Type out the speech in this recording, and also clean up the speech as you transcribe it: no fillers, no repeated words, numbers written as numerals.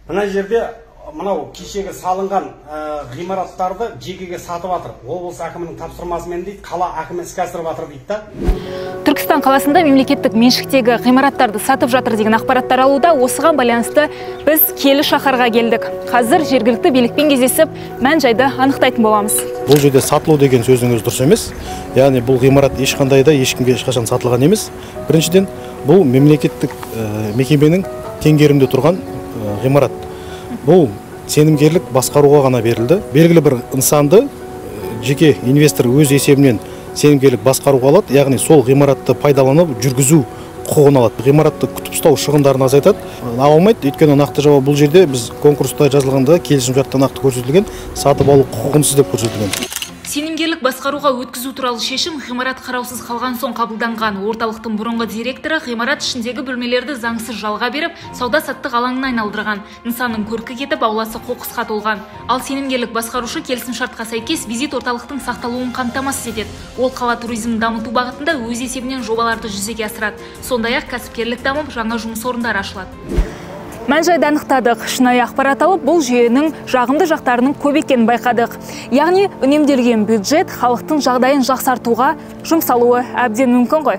Мына жерде мынау кешегі салынған ғимараттарды жекеге сатып жатыр. Облыс әкімінің тапсырмасымен дейді, қала әкімі іске асырып жатыр дейді да. Түркістан қаласында мемлекеттік меншіктегі ғимараттарды сатып жатыр деген ақпараттар алуда. Осыған байланысты біз киелі шаһарға келдік. Қазір жергілікті билікпен кездесіп, мән-жайды анықтайтын боламыз. Бұл жерде сатылу деген сөздің өзі дұрыс емес. Яғни бұл ғимарат ешқандай да ешкімге ешқашан сатылған емес. Біріншіден, бұл мемлекеттік мекеменің теңгерімде тұрған ғимарат. Бұл сенімгерлік басқаруға ғана берілді. Белгілі бір нысанды жеке инвестор өз есебінен сенімгерлік басқаруға алады, яғни сол ғимаратты пайдаланып жүргізу құқығын алады. Ғимаратты күтіп ұстау шығындарын азайтады. Ала алмайды, өйткені нақты жауап бұл жерде біз конкурста жазылғанда келісімшартта нақты көрсетілген, сатып алу құқығынсыз деп көрсетілген. Сенімгерлік басқаруға өткізу туралы шешім ғимарат қараусыз қалған соң қабылданған. Орталықтың бұрынғы директоры ғимарат ішіндегі бөлмелерді заңсыз жалға беріп, сауда-саттық алаңына айналдырған. Нысанның көркі кетіп, ауласы қоқысқа толған. Ал сенімгерлік басқарушы келісімшартқа сәйкес визит орталықтың сақталуын қамтамасыз етеді. Ол қала туризмін дамыту бағытында өз есебінен жобаларды жүзеге асырады. Сондай-ақ кәсіпкерлік дамып, жаңа жұмыс орындары ашылады. Мән-жайды анықтадық, шынайы ақпарат алып, бұл жүйенің жағымды жақтарының көп екенін байқадық. Яғни үнемделген бюджет халықтың жағдайын жақсартуға жұмсалуы әбден мүмкін ғой.